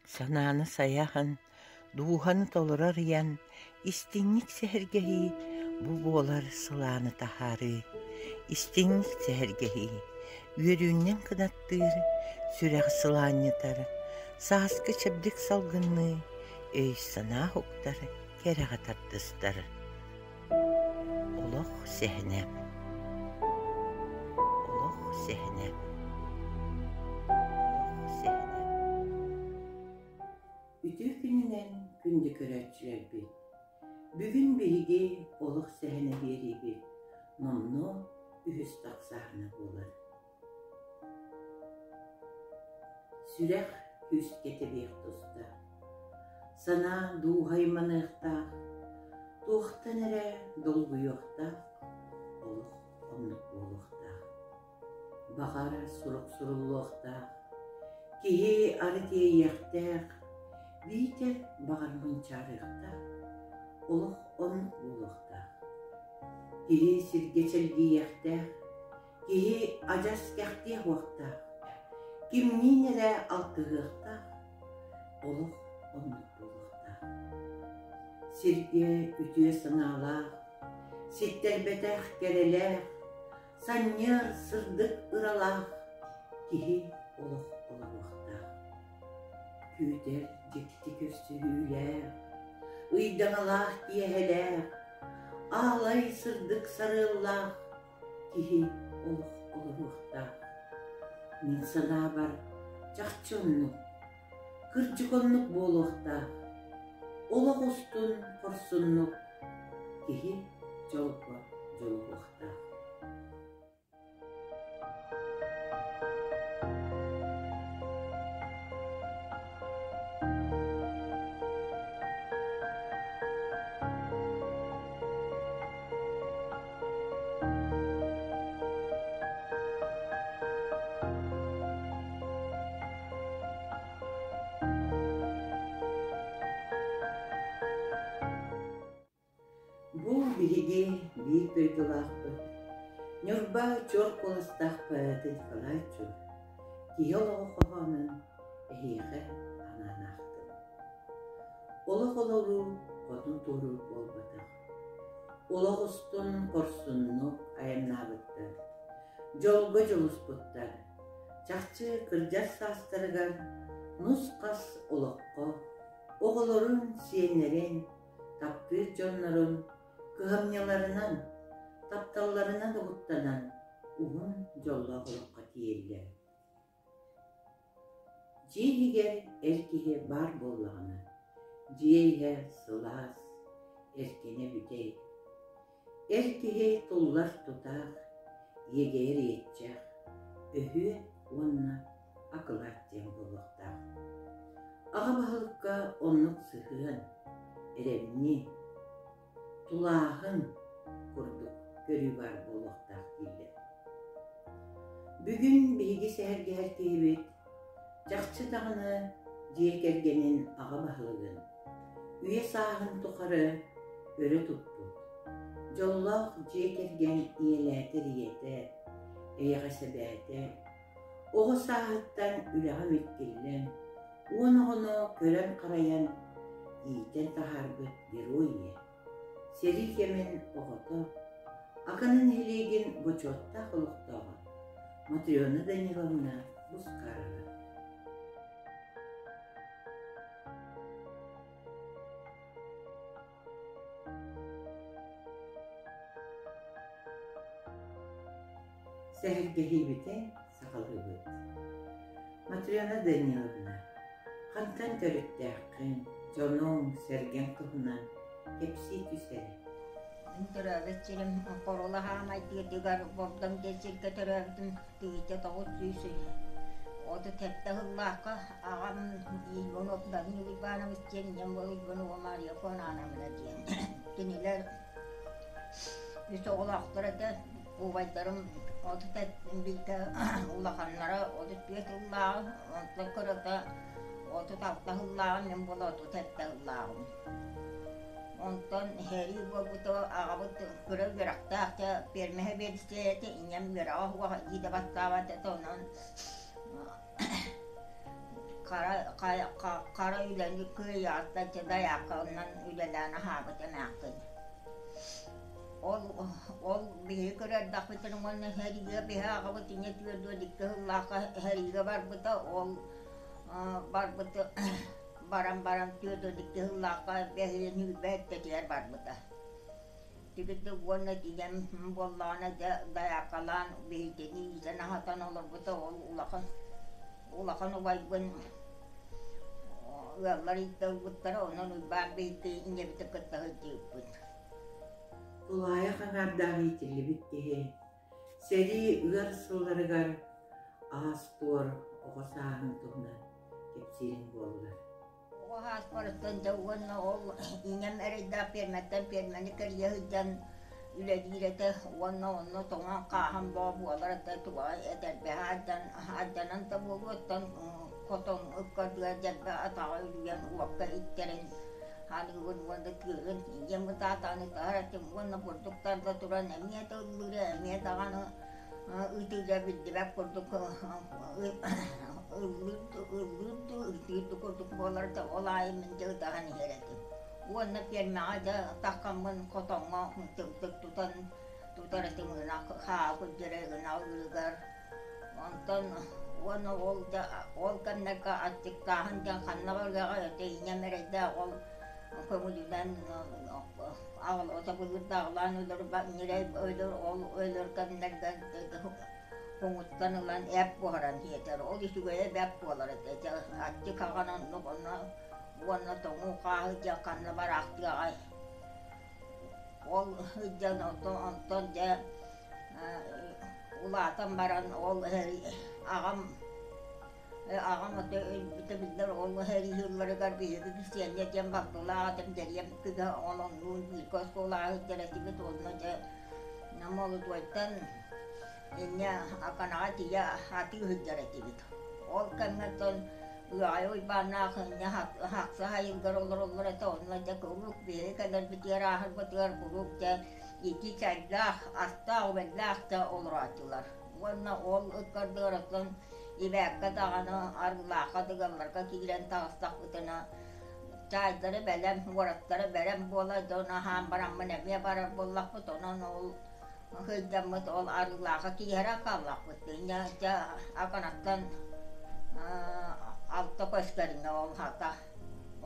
Санааны сайаһан, дууһаны толоро арыйан, истиҥник сэһэргэһии бу буолар сылааны таһаарыы, истиҥник сэһэргэһии, үөрүүннэн кынаттыыр, сүрэх сылаанньытар, сааскы чэбдик салгынныы өй-санаа уһуктар, кэрэҕэ тардыстар. Олох сэһэнэ Олох сэһэнэ Олох сэһэнэ Үтүө күнүнэн күндү көрөөччүлэрбит! Бүгүн биһиги олох сэһэнэ биэриибит номнуо үһүс тахсааһына буолар. Сүрэх күүскэ тэбиэх тустаах, санаа дууһа айманыахтаах, туохтан эрэ долгуйуохтаах, олох оннук буолуохтаах. Баҕар сурук суруллуохтаах, киһи ары тиэйиэхтээх, биитэр баҕар мунчаарыахтаах, олох оннук буолуохтаах. Киһи сиргэ чэлгийиэхтээх, Киһи адьас кэхтиэх уохтаах, кимниин эрэ алтыһыахтаах, олох оннук буолуохтаах. Сиргэ үтүө санаалаах, ситтэрбэтэх кэрэлээх, санньыар сырдык ыралаах киһи олох олоруохтаах. Күүтэр дьикти көрсүһүүлээх, ыйдаҥалаах киэһэлээх, аалай сырдык сарыаллаах Киһи олох олоруохтаах. Мин санаабар, чахчы оннук, кырдьык оннук буолуохтаах. Олох устун хорсуннук киһи дьолго дьулуһуохтаах. Бу биһиги биир дойдулаахпыт, Ньурба чуор куоластаах поэта Николай Чур киһи олоҕо хоһоонун эһиэхэ анаан аахтым. Олох олоруу хотун туоруур буолбатах. Олох устун хорсуннук айаннаабыттар, дьолго дьулуспуттар, чахчы кырдьар саастарыгар нус-хас олоххо оҕолорун, сиэннэрин, таптыыр дьоннорун кыһамньыларынан, тапталларынан угуттанан уһун дьоллоох олоххо тиийэллэр. Дьиэ иһигэр эр киһи баар буоллаҕына, дьиэ иһэ сылаас, эркинэ бүтэй. Эр киһи туллар тутаах, иэгэйэр иэччэх, өһүө уонна акылаат диэн буолуохтаах. Аҕа баһылыкка оннук сыһыан, эрэмньи, тулааһын курдук көрүү баар буолуохтаах дииллэр. Бүгүн биһиги сэһэргэһэр киһибит чахчы даҕаны дьиэ кэргэнин аҕа баһылыгын үйэ сааһын тухары өрө туппут, дьоллоох дьиэ кэргэн ийэлээтэр ийэтэ, эйэҕэс эбээтэ, оҕо сааһыттан үлэҕэ миккиллэн, уон оҕону көрөн-харайан иитэн таһаарбыт герой ийэ, сэрии кэмин оҕото, Акана нэһилиэгин бочуоттаах олохтооҕо Матрена Даниловна Бускарова. Сэһэргэһиибитин саҕалыыбыт. Матрена Даниловна, хантан төрүттээххин, дьонуҥ, сэргэҥ туһунан кэпсии түс эрэ. Мин төрөөбүт сирим Хорула Хаамай тыатыгар Бордоҥ диэн сиргэ төрөөбүтүм 1937 сыллаахха аҕам Иванов Данил Иванович диэн ийэм Иванова Мария Фонановна диэн. Кинилэр үс оҕолоохтор этэ. Убайдарым 31 улаханнара 34 сыллааҕы, онтон кырата 36 сыллааҕы, мин буола 37 сыллааҕым. Онтон сэрии буолбута аҕабыт кыра үөрэхтээх дьэ пиэрмэһэ биэрбитэ этэ, ийэм үөрэҕэ суох илиитэ баттаабат этэ, онон. Хара хара үлэни кыайааттан дайаакканан үлэлээн аһаабыт эмээххин. Ол ол биһиги көрөрдөхпүтүнэ уонна сэриигэ биһи аҕабыт инньэ 42 сыллаахха сэриигэ барбыта ол барбыт баран баран 42 сыллаахха бэһиэн сүүрбэ сэттэтигэр барбыта. Тигити уонна ийэм буоллаҕына дьэ дайааккалаан биһигини иитэн аһатан олорбута ол улахан улахан убайбын ыаллар ииттэ ылбыттара онон Уйбаан биһикки ийэбитин кытта сылдьыбыппыт. Тулаайах аҥаардаах иитиллибит киһи сэрии ыар сылларыгар аас-туор оҕо сааһын туһунан кэпсиириҥ буоллар. Оҕо сааспарыттан дьэ уонна ол ийэм эрэйдээх пиэрмэттэн пиэрмэни кэрийэ сылдьан үлэлиир этэ уонна онно тоҥон хааһан боо буолар этэ туга этэрбэһэ алдьанан да буолуоттан хотон ыккардыгар дьэрбэ атаҕа үлүйэн уокка иттэрин ханыыбын уонна тыырын ийэм ытаатаҕына ытаһар этим уонна бурдук тарда туран эмиэ да ыллыыра эмиэ даҕаны ытыыра биллибэт курдук ыллыыр дуу ытыыр дуу курдук буолар да ол аайы мин дьэ ытаһан иһэр этим уонна пиэрмэҕэ дьэ таххаммын хотоҥҥо тымтык тутан тутар этим ынах хаа курдьэрэ ынах ыырыгар онтон уонна ол да ол кэмнэргэ аччыктааһын диэн ханна барыаҕай өтө ийэм эрэйдээх ол көҥүлүнэн аҕалата былырдааҕылаан өлөр ньирэй өлөр ол өлөр кэмнэргэ хоҥуттан ылан эп буһаран сиэтэр ол үчүгэйэ бэрт буолар этэ дьэ аччык аҕан оннук онно уонна тоҥуу хааһы дьэ ханна бараахтыаҕай ол сылдьан онтон дьэ улаатан баран ол аҕам Аҕам ото өлбүтэ биллэр, ол сэрии биһиги Кисиэнньэ диэн балтылаах этим, Дьэриэм кыыһа ол оннуун бииргэ оскуолаҕа сылдьар этибит уонна дьэ Молотуойтан инньэ Аканаҕа тиийэ атыы сылдьар этибит. Ол кэмҥэ оттон Ыаҕайа Уйбааннаах инньэ Хахса айылгар олороллор этэ, онно дьэ куруук биһиги кэлэрбитигэр ааһарбытыгар куруук дьэ итии чайдаах, астаах-үөллээх да олорооччулар. Уонна ол ыккардыгар оттон Ибээккэ даҕаны, Арыылаахха дыгалларга киирэн таҕыстахпытына, чаайдары бэлэм, уораттара бэлэм буола дьон аһаан бараммын эмиэ барар буоллахпыт, онон ол сылдьаммыт ол Арыылаахха киирэ хааллахпыт. Инньэ дьэ Аканаттан алта көс кэриҥэ ол хата.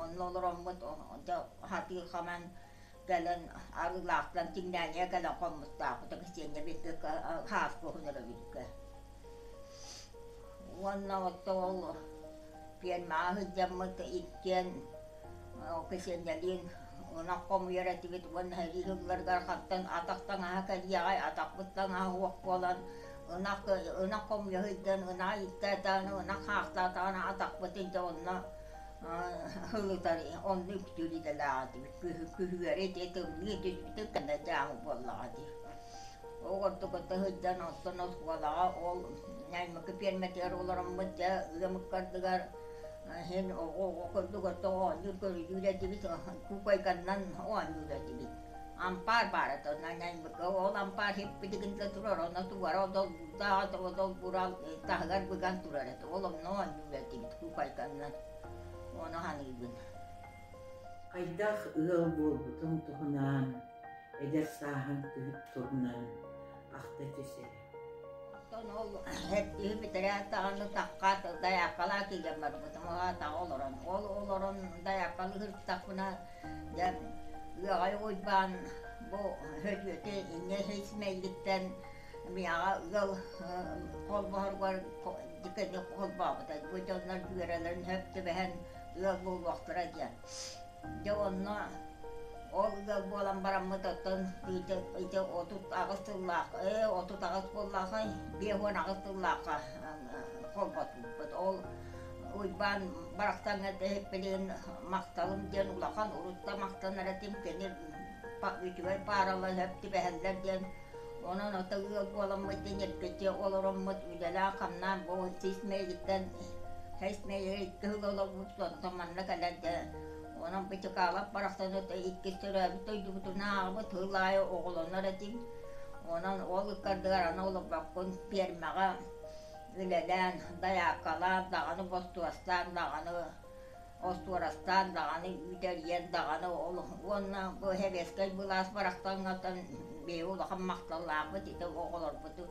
Онно олороммут дьэ хатыы хаман кэлэн Арыылаахтан Тиҥнээнигэ кэлэн хоммуттаахпыт Кисиэнньэ бииргэ хааска уһун өрөбүлгэ. Уонна отто ол пиэрмэҕэ сылдьаммыт иккиэн Кисиэнньэлиин ынах хомуйар этибит уонна сэрии сылларыгар хантан атах таҥаһа кэлиэҕэй, атахпыт таҥаһа суох буолан ынах ынах хомуйа сылдьан ынах ииттээтаҕына, ынах хаахтаатаҕына атахпытын дьэ онно ылытар онно үктүүр идэлээх этибит күһүөрү ити тымныы түспүтүн кэннэ дьаамы буоллаҕа дии ол курдук ото сылдьан онтон оскуолаҕа ол Ньаймыкы пиэрмэтигэр олороммут дьэ ыам ыккардыгар иһин оҕо оҕо курдук ото оонньуур көрүлүүр этибит куукайганнан оонньуур этибит ампаар баар этэ онно Ньаймыкы ол ампаар сиппитигин да турар онно тугара одолбурдаах одолбура таһыгар быган турар этэ ол онно оонньуур этибит куукайганнан Ону саныыбын. Хайдах ыал буолбутуҥ туһунан, эдэр сааһыҥ түһүк туһунан ахта түс эрэ. Оттон ол эттиһи бүтэрээт даҕаны таххаат дайааккалаа киирэн барбытым. Ол атаҕа олорон. Ол олорон дайааккалыы сырыттахпына дьэ Ыаҕай Уйбаан бу Һөдүөтэ инньэ симэллиттэн миэхэ ыал холбоһоругар дикэни холбообута. Бу дьоннор дьүөрэлэрин сөп түбэһэн ыал буолуохтара диэн. Дьэ онно ол ыал буолан бараммыт оттон ити 38 сыллаах 38 буоллаахай 58 сыллаахха холботуппут. Ол Уйбаан барахсаҥҥа билигин махталым диэн улахан урут да махтанар этим кини үчүгэй пааралар сөп түбэһэллэр диэн Онон ото ыал буоламмыт диэн олороммут үлэлээн-хамнаан бу сис мэйигиттэн һэс мэйигэ икки сыл олорбут онтон манна кэлэн дьэ онон Бычыкаалап барахсан иккис төрөөбүт дойдубутунааҕыбыт сыл аайы оҕолонор этим. Онон ол ыккардыгар аны олорбоккун пиэрмэҕэ. Үлэлээн, дайааккалаан даҕаны, бостуостаан даҕаны, остуорастаан даҕаны, үүтэрийэн даҕаны ол уонна бу сэбиэскэй былаас барахсаҥҥаттан биһиги улахан махталлаахпыт ити оҕолорбутун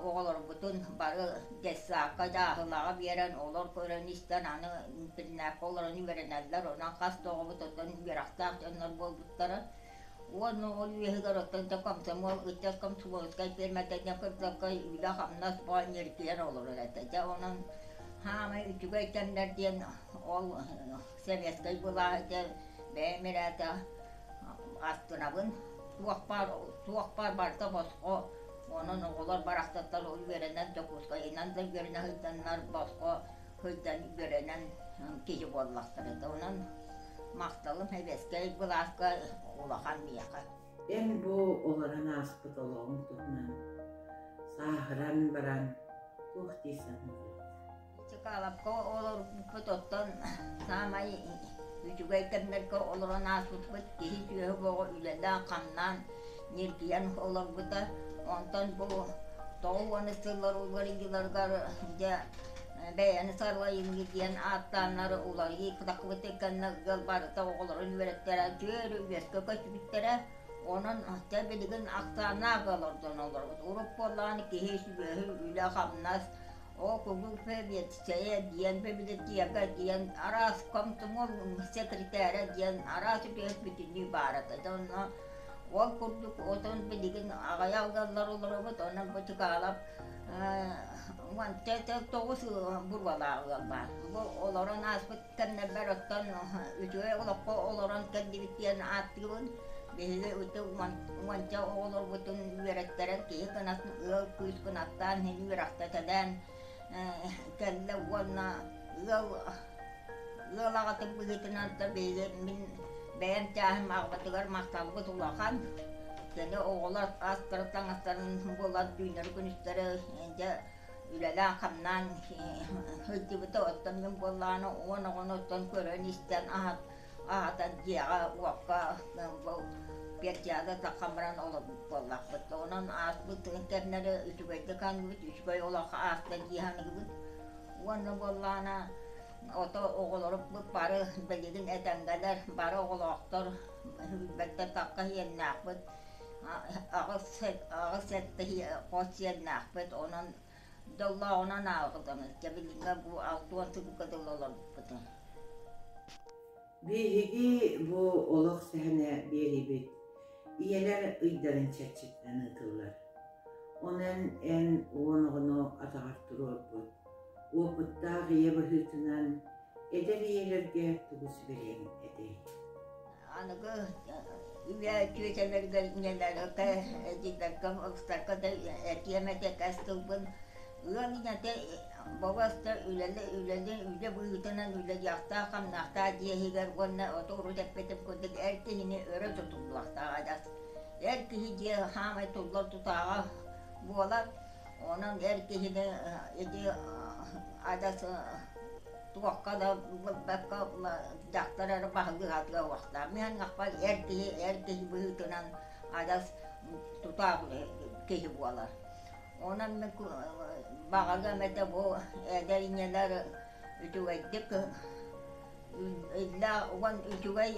оҕолорбутун бары детсадка, дьааһылаҕа биэрэн олор көрөн-истэн аны интернакка олорон үөрэнэллэр, онон хас да оҕобут оттон үөрэхтээх дьоннор буолбуттара. Уонна ол үөһүгэр оттон дьэ комсомол, ыччат комсомольскай пиэрмэтэ диэн кырдьыкка үлэ-хамнас бөҕө ньиргийэн олорор этэ. Дьэ онон хаамай үчүгэй кэмнэр диэн ол советскай былааһы дьэ бэйэм ирээтэ астынабын. Туох баар, туох баар барыта босхо. Онон оҕолор барахсаттар үөрэнэн Дьокуускайынан да үөрэнэ сылдьаннар босхо сылдьан үөрэнэн киһи буоллахтара да онон махталым сэбиэскэй былааска улахан миэхэ. Эн бу олорон ааспыт олоҕуҥ туһунан сааһыран баран туох дии саныыгын? Чыкаалапка олорбуппут оттон саамай үчүгэй кэмнэргэ олорон ааспыппыт киһи сүөһү боҕо үлэлээн-хамнаан ньиргийэн олорбута. Онтон бу 90 сыллар уларыйыыларыгар дьэ бэйэни сарылайыҥҥы диэн ааттааннар уларыйыы тахсыбыт кэннэ ыал барыта оҕолорун үөрэттэрэ түөрү үөскэ көчпүттэрэ. Онон дьэ билигин ахсааннаах ыал ордон олоробут. Урут буоллаҕына киһи сүөһү, үлэ-хамнас Ол кулууп сэбиэдиссэйэ диэн, библиотека диэн, араас комсомол секретаря диэн араас үтүөс бүтүннүү баар этэ. Дьэ онно ол курдук отон билигин аҕыйах ыаллар олоробут, онон бу Чыкаалап 19 буруолаах ыал баар. Бу олорон ааспыт кэмнэрбэр оттон үчүгэй олоххо олорон кэллибит диэн ааттыыбын. Биһиги ити уонча оҕолорбутун үөрэттэрэн киһи гынатын ыал күүс гынаттаан иһин үөрэхтэтэлээн кэллэ уонна ыал ыал аҕатын быһыытынан да биһиги мин бэйэм чааһым аҕабытыгар махталбыт улахан. Кини оҕолор астарын таҥастарын булан түүннэри-күнүстэри дьэ үлэлээн-хамнаан сылдьыбыта. Оттон мин буоллаҕына уон оҕону оттон көрөн-истэн аһатан дьиэҕэ-уокка перчада таххан баран олорбут буоллахпыт. Онон ааспыт кэмнэри үчүгэйдик аныыбыт, үчүгэй олох ааста дии саныыбыт. Уонна буоллаҕына ото оҕолорбут бары билигин этэҥҥэлэр, бары оҕолоохтор, сүүрбэттэн тахха сиэннээхпит, аҕыс аҕыс сэттэ хос сиэннээхпит, онон дьоллооҕунан ааҕытабыт. Дьэ билиҥҥэ бу 60 сылга дылы олорбуппут. Биһиги бу олох сэһэнэ биэриибит ийэлэр ыйдарын чэрчитинэн ыытыллар. Онон эн уон оҕону атаҕар туруорбут, уопуттаах ийэ быһыытынан эдэр ийэлэргэ тугу сүбэлиэҥ этэй? Аныгы үйэ түөтэлэргэ ийэлэргэ, эдьиийдэргэ, ыксарга да этиэм этэ кэс тылбын ыал ийэтэ Бобуоста үлэли үлэли үлэ быһыытынан үлэлиэхтээх-хамнаахтаах дьиэ иһигэр уонна оту урут эппитим курдук эр киһини өрө тутуллуохтаах адьас. Эр киһи дьиэ хаамай туллар тутааҕа буолар. Онон эр киһини ити адьас туохха да булбакка дьахтар эрэ баһылыһатыга уохтаах. Мин аҥахпар эр киһи эр киһи быһыытынан адьас тутаах киһи буолар. Онон мин баҕарыам этэ бу эдэр ийэлэр үчүгэйдик иллээх уон үчүгэй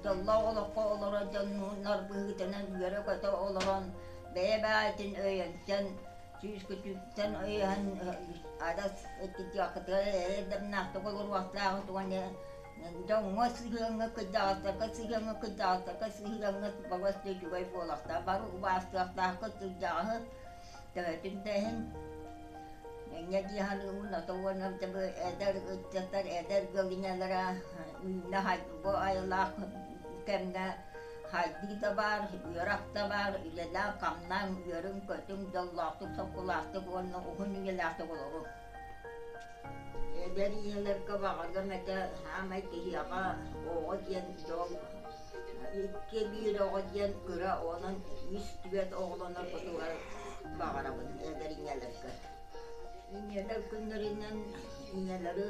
дьоллоох олоххо олорор дьоннор быһыытынан үөрэ-көтө олорон бэйэ-бэйэтин өйөнсөн сүүскүтүттэн өйөһөн адьас иккитиэххитигэр эрэйдэмнээхтик олоруохтааҕыт уонна дьоҥҥо сыһыаҥҥа кырдьаҕастарга сыһыаҥҥа кырдьаҕастарга сыһыаҥҥа балыс да үчүгэй буолуохтаах бары убаастыахтааххыт кырдьаҕаһы төһөтүн да иһин инньэ дии саныыбын ото уонна эдэр ыччаттар эдэр ыал ийэлэрэ үүннэ бу айылаах кэмҥэ хайдыы да баар үөрэх да баар үлэлээн-хамнаан үөрүҥ-көтүҥ дьоллоохтук соккулаахтык уонна уһун үйэлээхтик олоруҥ. Эдэр ийэлэргэ баҕарыам этэ саамай киһиэхэ оҕо диэн дьол икки биир оҕо диэн кыра онон үс түөрт оҕолонорбутугар баҕарабын эдэр ийэлэргэ. Ийэлэр күннэринэн ийэлэри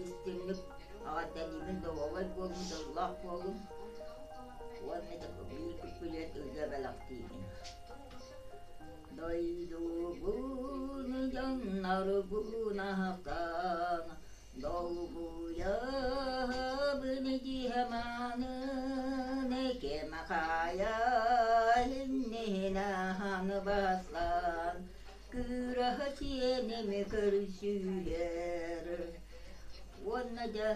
истиҥник эҕэрдэлиибин доруобай буолуҥ, дьоллоох буолуҥ уонна биир күппүлүөт ырыа бэлэхтиибин. Дойдубун дьоннорбун аһатан, долгуйабын дьиһэмаанын кэмэхайа иннинэ баслаан, кыыраһа сиэними көрсүһэр. Уонна дьэ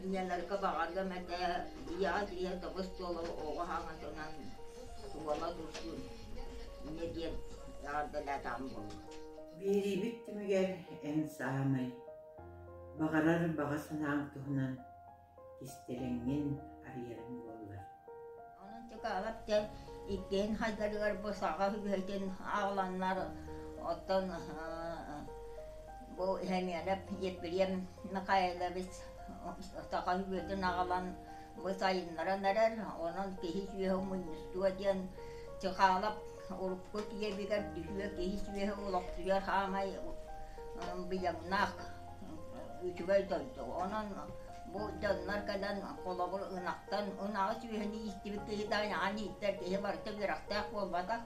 ийэлэргэ баҕарыам этэ, ийэҕэ тиийэ тобус туола оҕо хаҥатынан туола турсун, инньэ диэн эҕэрдэлээтэҕим буолла. Биэриибит түмүгэр эн саамай баҕарар баҕа санааҥ туһунан кистэлэҥҥин арыйарыҥ буоллар. Онон Чыкаалап дьэ иккиһин хайдарыгар бу саха үһүтүн аҕаланнар оттон бу Семенов Ефрем Михайлович саха үһүтүн аҕалан бу сайыннаран эрэр, онон киһи сүөһү мунньустуо диэн Чыкаалап урукку киэбигэр түһүө киһи сүөһү олохсуйар хаамай быйаҥнаах үчүгэй дойду. Онон бу дьоннор кэлэн холобур ынахтан ынаҕы сүөһүнү ииттибит киһи да айаҕын ииттэр киһи барыта үөрэхтээх буолбатах.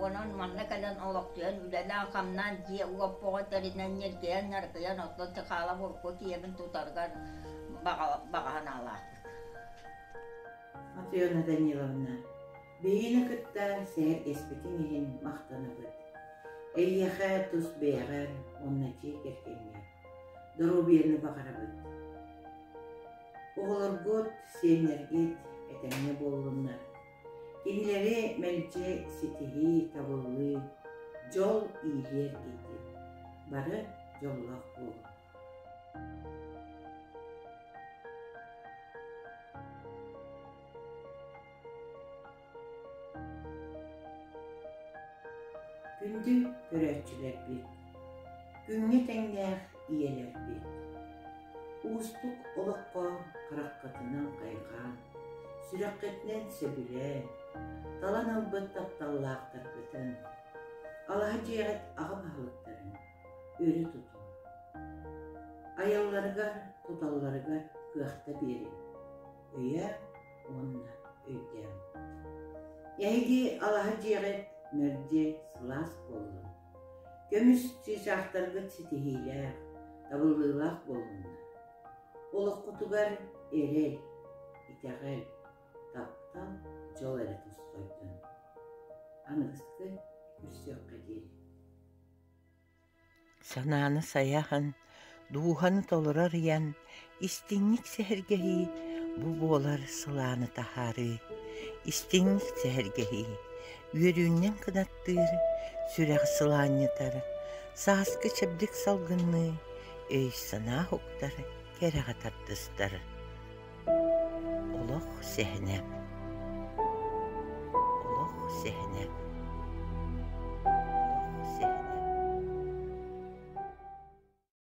Онон манна кэлэн олохсуйан үлэлээн-хамнаан дьиэ уоппоҕо тэринэн ньиргийэн ньаргыйан оттон Чыкаалап урукку киэбин тутарыгар баҕа санаалаахпыт. Матрена Даниловна, биһигини кытта сэһэргэспитиҥ иһин махтанабыт. Эйиэхэ тус бэйэҕэр уонна дьиэ кэргэҥҥэр доруобуйаны баҕарабыт. Оҕолоргут, сиэннэргит этэҥҥэ буоллуннар. Кинилэри мэлдьи ситиһии, табыллыы, дьол иилиэр диэтин. Бары дьоллоох буолуҥ. Күндү көрөөччүлэрбит, күҥҥэ тэҥнээх ийэлэрбит, уустук олоххо хараххытынан хайҕаан, сүрэххитинэн сөбүлээн, талан ылбыт тапталлаахтаргытын, алаһа дьиэҕит аҕа баһылыктарын өрө тутуҥ. Айалларыгар, туталларыгар кыахта биэриҥ, өйөө уонна өйдөөҥ. Эһиги алаһа дьиэҕит мэлдьи сылаас буоллун. Көмүс чыычаахтаргыт ситиһиилээх, табыллыылаах буоллуннар. Олоххутугар эрэл, итэҕэл, таптал, дьол эрэ тосхойдун. Аныгыскы көрсүөххэ диэри. Санааны сайаһан, дууһаны толоро арыйан, истиҥник сэһэргэһии бу буолар сылааны таһаарыы, истиҥник сэһэргэһии, үөрүүннэн кынаттыыр, сүрэҕи сылаанньытар, сааскы чэбдик салгынныы өй-санаа уһуктар, кэрэҕэ тардыстар. Олох сэһэнэ Олох сэһэнэ.